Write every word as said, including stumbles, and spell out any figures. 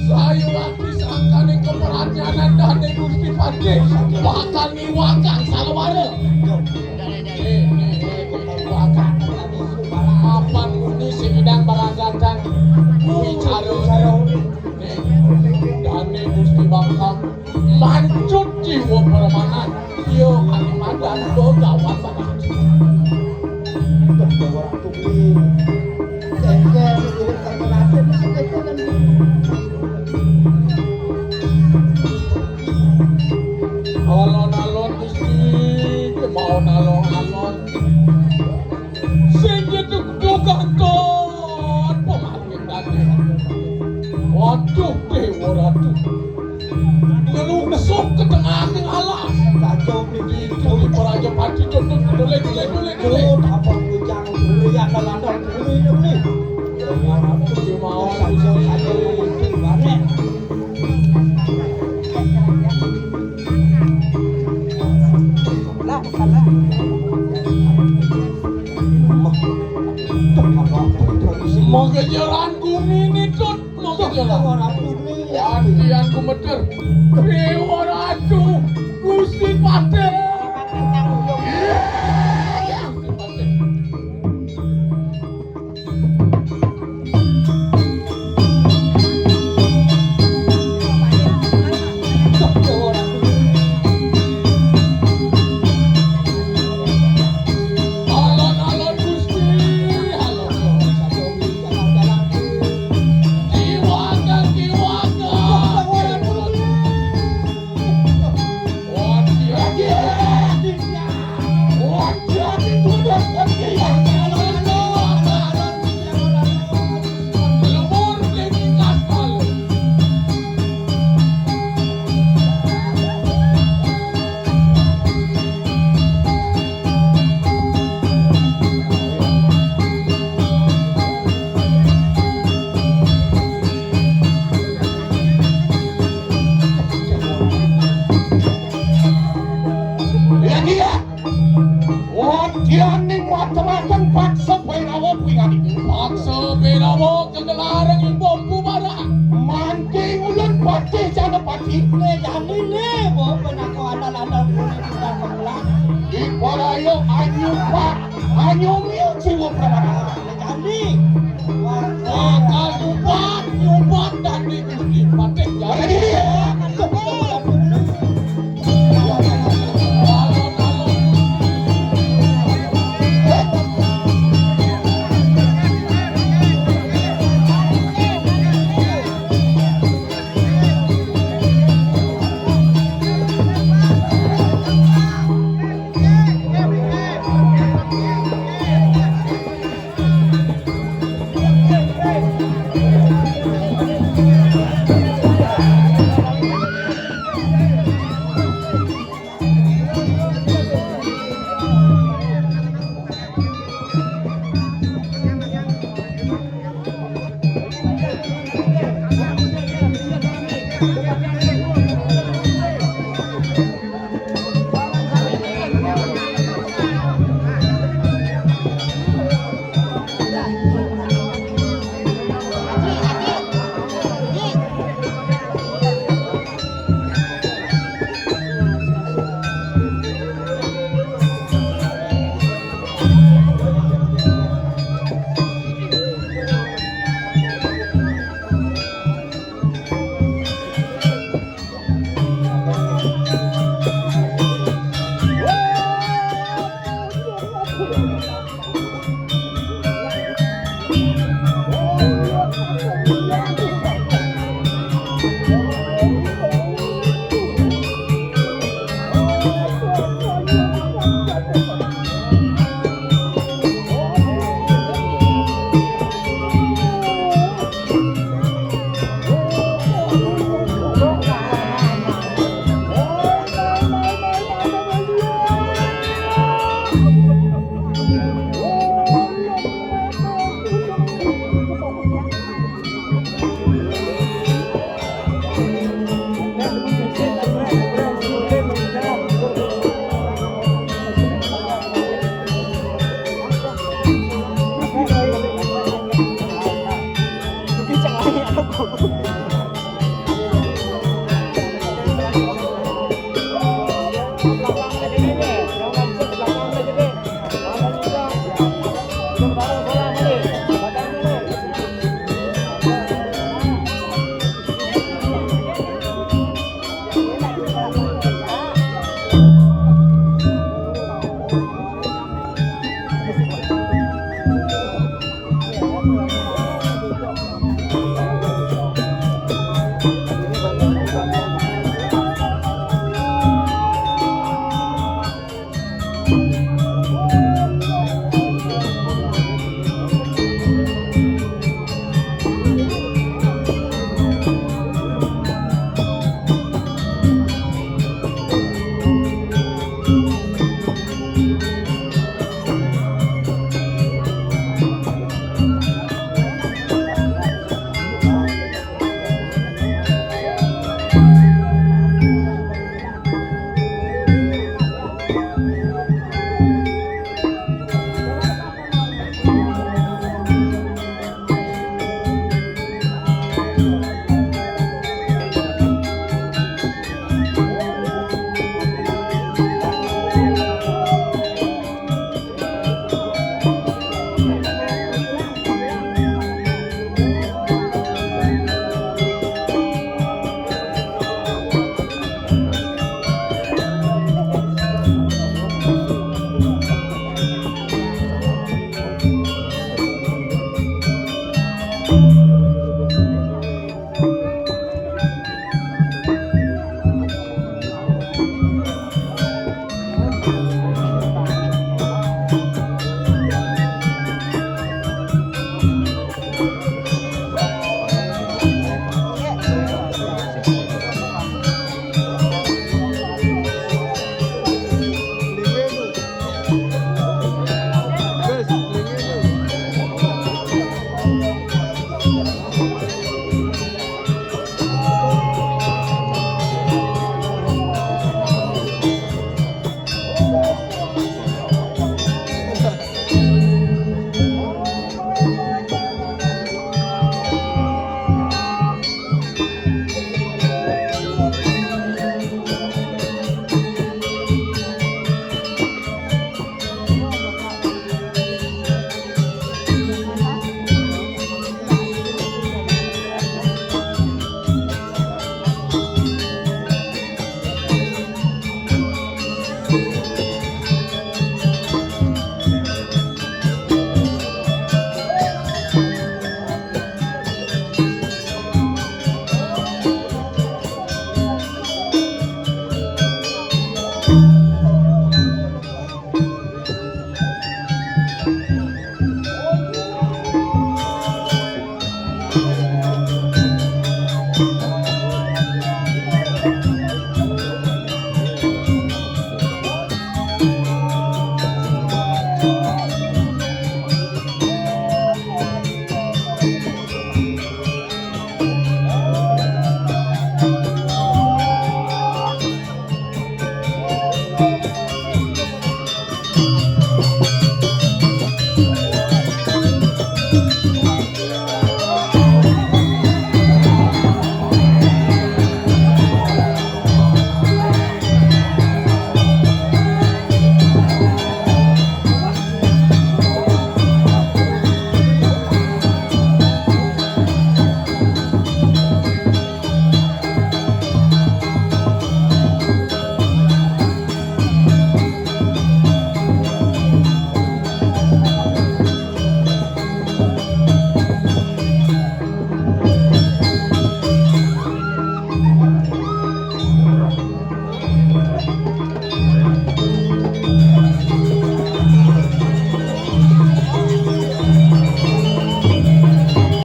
Sayuwakti sangkaning kaprajnanan Dane Gusti Patih bakal niwagang salawara. Niwagang. Mapan muni sing nyidang baragatan wicara. Dane Gusti bakal mancut jiwa permanan. Iya, kami madan begawan banget. Duh, Dewa Ratu kuwi. Cekel, irit karo Raden, sing keto kan. Alon-alon Gusti, mau nalon-alon. Sing jeduk-jeduk kanton pemangkin tadi. Waduh, Dewa Ratu. Ngelungsuk ke tengahing alas. Kacau mriki. Tuli Praja Pati, tuli, tuli, tuli, tuli, tuli. Apa bujang tuli, ya, kalandang tuli, tuli. Dewa Ratu kemawon. Kacau, kacau, kacau, banget. Lah, salah. Mah. Tuh, apa? Mau kejaran gumi ini, Tut. Mau kejaran. Ora gumi. Latihan ku medher. Dewa Ratu, Gusti Patih. Iya, Gusti Patih. Alon-alon Gusti, alon-alon. Kiwaga, kiwaga. Iya, iya. Wadyaning matur-matur paksa Bhairawa kuwi ngene. Paksa Bhairawa kegelareng ing Bumbu Barak. Mangke ulun Patih Janapati. Ne jani ne, apa penako andal-andal kuwi kita kemlah. Ibaraya anyupak, anyumil jiwa pramana. Jani. Bakal nyubat, nyubat dan di Gusti Patih Jani. Tè lông khủng.